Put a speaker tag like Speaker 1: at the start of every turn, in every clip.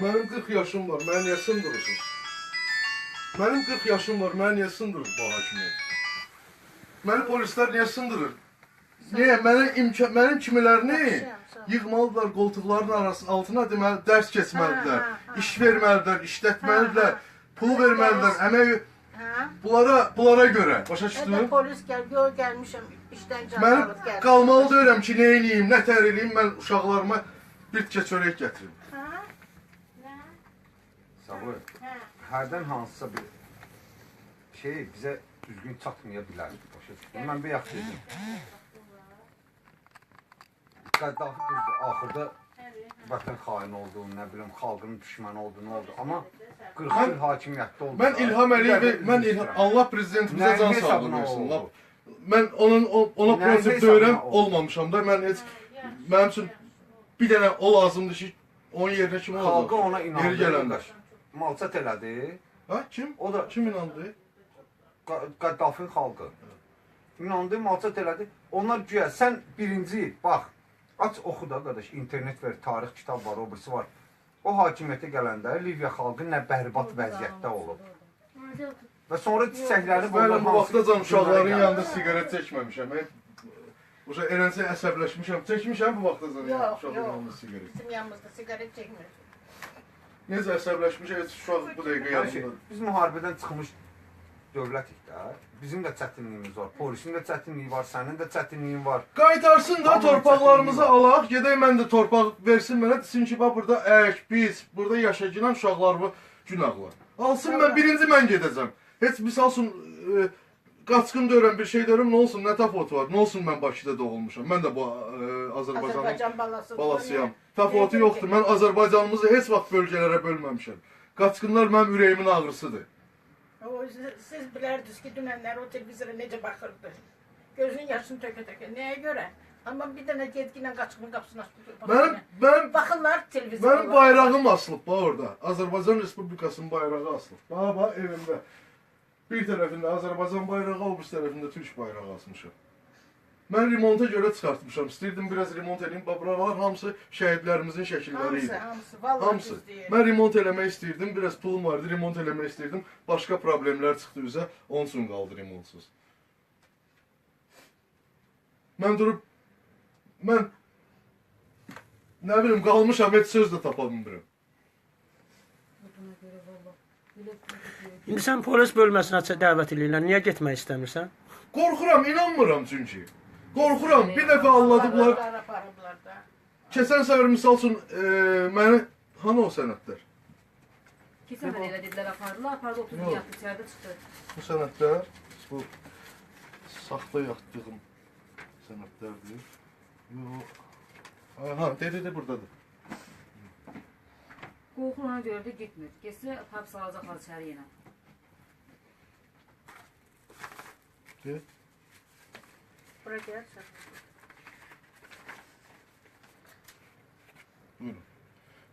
Speaker 1: Mənim 40 yaşım var, məni niyə sındırırsınız? Mənim 40 yaşım var, məni niyə sındırır bu hakimiyyət? Məni polislər niyə sındırır? Niyə? Mənim kimilərini yığmalıdırlar qoltuqların arasının altına, deməli, dərs keçməlidirlər, iş verməlidirlər, işlətməlidirlər, pulu verməlidirlər, əmək... Bunlara görə, başa düşdün?
Speaker 2: Polis gəl, gör gəlmişəm, işdən can
Speaker 1: Mənim
Speaker 2: alıb gəlmişəm.
Speaker 1: qalmalı deyirəm ki, nə eləyim, nə tər eləyim, mən uşaqlarıma bir tikə çörək gətirim.
Speaker 3: Sabır, hərdən hansısa bir şey bizə düzgün çatmaya bilər. Başa düşdün? Mən bir yaxşı dedim. Qəddafi düzdür, axırda vətən xaini oldu, nə bilim, xalqının düşməni oldu, nə oldu. Amma 40 il hakimiyyətdə oldu.
Speaker 1: Mən İlham Əliyevi, Allah prezidentimizə can sağlığı versin. Mən ona protest döyürəm, olmamışam da. Mən heç, mənim üçün bir dənə o lazımdır ki, onun yerinə kim olacaq?
Speaker 3: Xalqı ona inandı. Malçat elədi.
Speaker 1: Ha, kim?
Speaker 3: O da
Speaker 1: kim inandı?
Speaker 3: Qəddafin xalqı. İnandı, malçat elədi. Onlar güya, sən birinci, bax, aç oxu da qardaş, internet ver, tarix kitab var, o birisi var. O hakimiyyətə gələndə Liviya xalqı nə bərbad vəziyyətdə olub. Və sonra çiçəkləri...
Speaker 1: Mən bu vaxtacan uşaqların yanında siqaret çəkməmişəm. Uşaq eləncə əsəbləşmişəm, çəkmişəm bu vaxtacan uşaqların yanında siqaret.
Speaker 2: Bizim yanımızda siqaret çəkmir.
Speaker 1: Necə əsəbləşmişəm, heç uşaq bu dəqiqə yanında.
Speaker 3: Biz müharibədən çıxmış dövlətik də. Bizim də çətinliyimiz var, polisin də çətinliyi var, sənin də çətinliyin var.
Speaker 1: Qaytarsın da torpaqlarımızı alaq, gedək mən də torpaq versin mənə, desin ki, bax burada ək, biz, burada yaşayılan uşaqlarımı günahlar. Alsın mən, birinci mən gedəcəm. Heç misal üçün, qaçqın deyirəm, bir şey deyirəm, nə olsun, nə təfavütü var, nə olsun mən Bakıda doğulmuşam, mən də bu Azərbaycanın balasıyam. Təfavütü yoxdur, mən Azərbaycanımızı heç vaxt bölgələrə bölməmişəm. Qaçqınlar mənim ürəyimin ağrısıdır.
Speaker 2: Siz bilərdiniz ki, dünənlər o televizora necə baxırdı. Gözünün yaşını tökə-tökə. Nəyə görə? Amma bir dənə getkinlə qaçqının qapısını açdı. Baxırlar televizora.
Speaker 1: Mənim bayrağım asılıb bax orada. Azərbaycan Respublikasının bayrağı asılıb. Bax, evimdə. Bir tərəfində Azərbaycan bayrağı, o bir tərəfində Türk bayrağı asmışam. Mən remonta görə çıxartmışam. İstəyirdim biraz remont eləyim. Buralar hamısı şəhidlərimizin şəkilləri idi.
Speaker 2: Hamısı, hamısı.
Speaker 1: Hamısı. Mən remont eləmək istəyirdim. Biraz pulum vardı, remont eləmək istəyirdim. Başqa problemlər çıxdı üzə. Onun üçün qaldı remontsuz. Mən durub, mən nə bilim, qalmışam, heç söz də tapa bilmirəm.
Speaker 4: İndi sən polis bölməsinə dəvət eləyirlər. Niyə getmək istəmirsən?
Speaker 1: Qorxuram, inanmıram çünki. Qorxuram, bir dəfə alladıblar. Keçən səfər, misal üçün, məni... Hanı o sənədlər?
Speaker 5: Keçən səfər elə dedilər, apardılar, apardı, 30 gün yatdı, içəridə çıxdı.
Speaker 1: Bu sənədlər, bu saxta yatdığım sənədlərdir. Yox. Aha, dedi, buradadır.
Speaker 5: Qorxur ona görə də getmir. Getsə, aparıb salacaqlar içəri yenə.
Speaker 1: De.
Speaker 2: Bura gəlsən.
Speaker 1: Buyurun.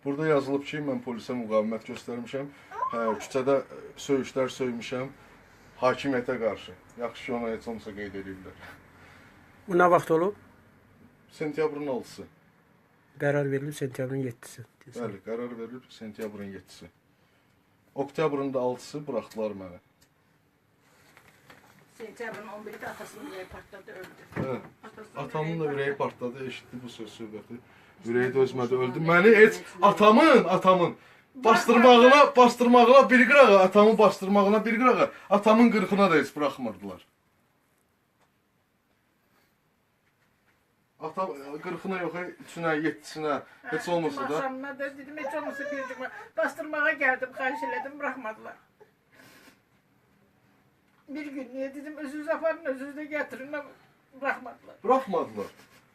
Speaker 1: Burada yazılıb ki, mən polisə müqavimət göstərmişəm. Küçədə söyüşlər söymüşəm hakimiyyətə qarşı. Yaxşı ki, ona heç olmasa qeyd ediblər.
Speaker 4: Bu nə vaxt olub?
Speaker 1: Sentyabrın 6-sı.
Speaker 4: Qərar verilib sentyabrın 7-si.
Speaker 1: Bəli, qərar verilib sentyabrın 7-si. Oktyabrın da 6-sı buraxdılar məni.
Speaker 2: Sentyabrın 11-də atasının ürəyi partladı, öldü.
Speaker 1: Hə, atamın da ürəyi partladı, eşitdi bu söz söhbəti. Ürəyi dözmədi, öldü. Məni heç atamın bastırmağına bir qırağa, atamın bastırmağına bir qırağa, atamın qırxına da heç buraxmırdılar. Atam qırxına yox, üçünə, yettisinə, heç olmasa da.
Speaker 2: Axşamına da dedim, heç olmasa bir cümə bastırmağa gəldim, xahiş elədim, buraxmadılar. Bir gün niyə dedim, özünüz aparın, özünüz də gətirin, amma buraxmadılar.
Speaker 1: Buraxmadılar.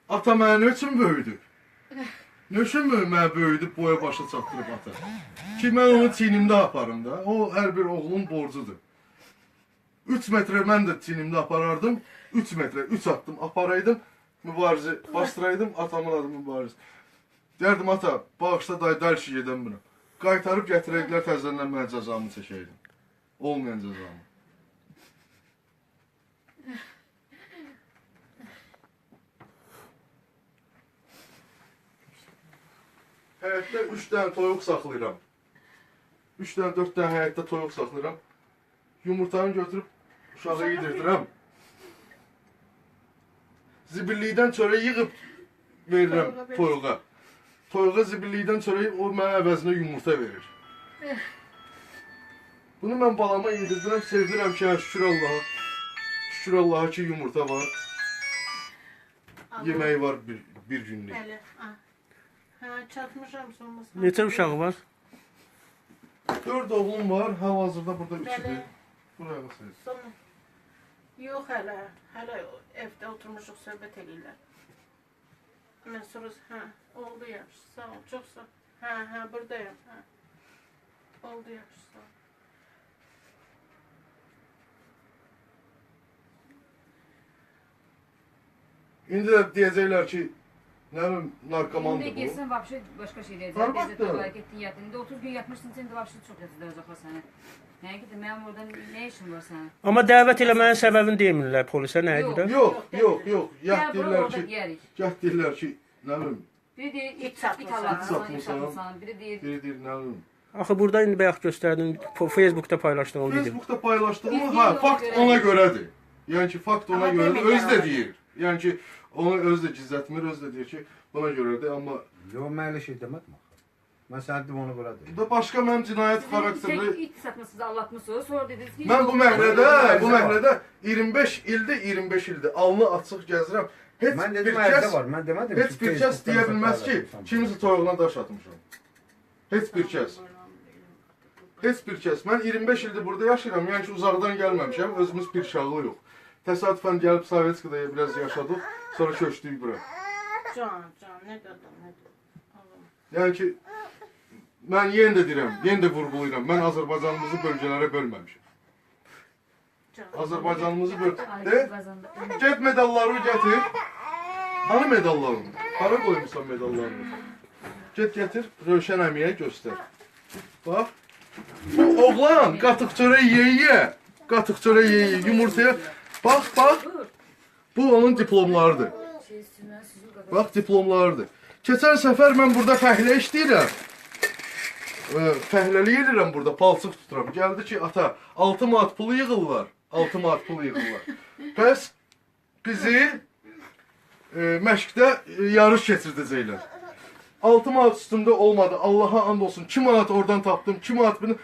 Speaker 1: Ata mənə nə üçün böyüdü? Nə üçün mənə böyüdü, boya başa çatdırıb ata? Ki, mən onu çiynimdə aparım da. O, hər bir oğlun borcudur. 3 metrə mən də çiynimdə aparardım. 3 metrə, 3 addım aparaydım. Mübarizi bastıraydım, atamın adı Mübariz. Deyərdim, ata, bağışla dayı, dərşi gedən bilirəm. Qaytarıb gətirəydilər, təzədən mənə cəzamı çəkəydim. Olmayan cəzamı. Həyətdə 3 dənə toyuq saxlayıram. 3 dənə, 4 dənə həyətdə toyuq saxlayıram. Yumurtanı götürüb uşağa yedirdirəm. Zibillikdən çörək yığıb verirəm toyuğa. Toyuğa zibillikdən çörək, o mənə əvəzinə yumurta verir. Bunu mən balama yedirdirəm, sevinirəm ki, hə, şükür Allaha. Şükür Allaha ki, yumurta var. Yeməyi var bir günlük.
Speaker 2: Bəli. Hə, çatmışam sonrasında.
Speaker 4: Neçə uşağı var?
Speaker 1: 4 oğlum var, hal-hazırda burada 3-dür. Buraya basayım.
Speaker 2: Yox hələ, hələ evdə oturmuşuq, söhbət eləyirlər. Mən sonra, hə, oldu yaxşı, sağ ol, çox sağ ol. Hə, hə, buradayım, hə. Oldu yaxşı, sağ ol.
Speaker 1: İndi də deyəcəklər ki, nə bilim, narkomandır
Speaker 5: İndi
Speaker 1: bu.
Speaker 5: getsin, vəbşi başqa şey deyəcək.
Speaker 1: Əlbəttə.
Speaker 5: Getdin, yatdın. İndi 30 gün yatmışsın, sən də vəbşi çox yatıdıracaqlar səni. Nəyə gedir? Mənim orada nə işim var sənin?
Speaker 4: Amma dəvət eləməyin səbəbini demirlər polisə, nəyə
Speaker 5: Yox.
Speaker 4: görə?
Speaker 1: Yox, yox, yox. Yat
Speaker 5: Gəl bura,
Speaker 1: deyirlər
Speaker 5: orada
Speaker 1: ki,
Speaker 5: deyərik.
Speaker 1: yat deyirlər ki, nə bilim,
Speaker 5: Biri deyir,
Speaker 2: İt
Speaker 5: it
Speaker 2: satmısan.
Speaker 5: satmısan,
Speaker 1: İt
Speaker 5: it satmısan. Biri deyir,
Speaker 1: biri deyir, nə bilim.
Speaker 4: Axı burada indi bayaq göstərdim, Facebookda paylaşdığım o video.
Speaker 1: Facebookda paylaşdığımı,
Speaker 5: Biz
Speaker 1: hə,
Speaker 5: deyil,
Speaker 1: fakt
Speaker 5: ona
Speaker 1: ona görədir. Yəni ki, fakt ona
Speaker 2: Amma
Speaker 1: görədir.
Speaker 2: demirlər
Speaker 1: Özü də
Speaker 2: ona.
Speaker 1: deyir. Yəni ki, onu özü də gizlətmir, özü də deyir ki, buna görədir. Amma
Speaker 3: Yox, mən elə şey demədim axı. Mən sənə dedim ona görədir.
Speaker 1: bu da başqa mənim cinayət xarakterli.
Speaker 5: Tek it satmısınız, allatmısınız. Sonra dediniz ki...
Speaker 1: Mən bu məhəllədə, bu məhəllədə 25 ildir, 25 ildir alnı açıq gəzirəm. Heç
Speaker 3: Mən
Speaker 1: bir
Speaker 3: dedim ərizə
Speaker 1: kəs
Speaker 3: var. Mən demədim
Speaker 1: heç bir kəs deyə bilməz ki, kimisi toyuğuna daş atmışam. Heç bir kəs. Heç bir kəs. Mən 25 ildir burada yaşayıram. Yəni ki, uzaqdan gəlməmişəm. Özümüz bir uşağı yox. Təsadüfən gəlib Sovetskada biraz yaşadıq. Sonra köçdük bura.
Speaker 2: Can, can, nə qədər, nə qədər. Allahım.
Speaker 1: Yəni ki, mən yenə də deyirəm, yenə də vurğulayıram. Mən Azərbaycanımızı bölgələrə bölməmişəm.
Speaker 2: Can.
Speaker 1: Azərbaycanımızı böl... De, get medalları gətir. Hanı medalların? Hara qoymusan medallarını? Get gətir, Rövşən əmiyə göstər. Bax, bu oğlan qatıq çörək yeyə, qatıq çörək yeyə, yumurtaya. Bax, bax, bu onun diplomlarıdır. Bax, diplomlarıdır. Keçən səfər mən burada fəhlə işləyirəm. Fəhləlik edirəm burada, palçıq tuturam. Gəldi ki, ata, 6 manat pulu yığırlar. 6 manat pulu yığırlar. Bəs bizi məşqdə yarış keçirdəcəklər. 6 manat üstümdə olmadı. Allaha and olsun. 2 manat oradan tapdım, 2 manat bunu.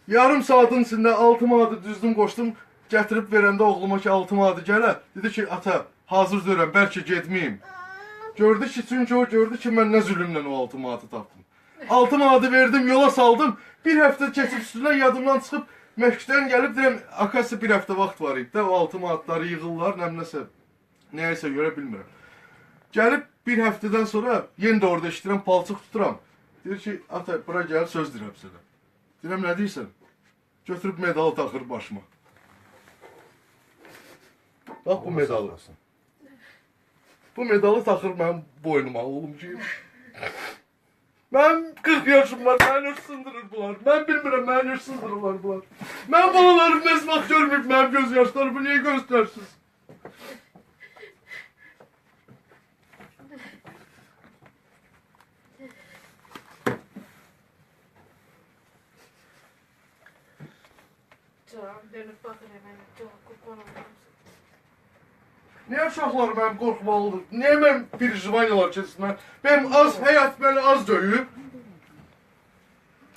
Speaker 1: Yarım saatın içində 6 manatı düzdüm, qoşdum. Gətirib verəndə oğluma ki, 6 manatı gələ. Dedi ki, ata, hazır deyirəm, bəlkə getməyim. Gördü ki, çünki o gördü ki, mən nə zülümlə o 6 manatı tapdım. 6 manatı verdim, yola saldım. Bir həftə keçib üstündən yadımdan çıxıb, məşqdən gəlib deyirəm, akası bir həftə vaxt var idi də, o 6 manatları yığırlar, nəsə, nəyəsə görə bilmirəm. Gəlib bir həftədən sonra yenə də orada işləyirəm, palçıq tuturam. Deyir ki, ata, bura gəl, söz deyirəm sənə. Deyirəm, nə deyirsən? Götürüb medalı taxır başıma. Bax bu medalı. Bu medalı taxır mənim boynuma, oğlum ki. Mənim 40 yaşım var, məni sındırır bunlar. Mən bilmirəm, məni sındırırlar bunlar. Mən balalarım heç vaxt görməyib mənim göz yaşlarımı, niyə göstərsiniz?
Speaker 2: Can, dönüb baxır mənə, can, qurban olum.
Speaker 1: Niyə uşaqlar mənim qorxmalıdır? Niyə mənim perejivaniyalar keçsin? Mənim az həyat məni az döyüb.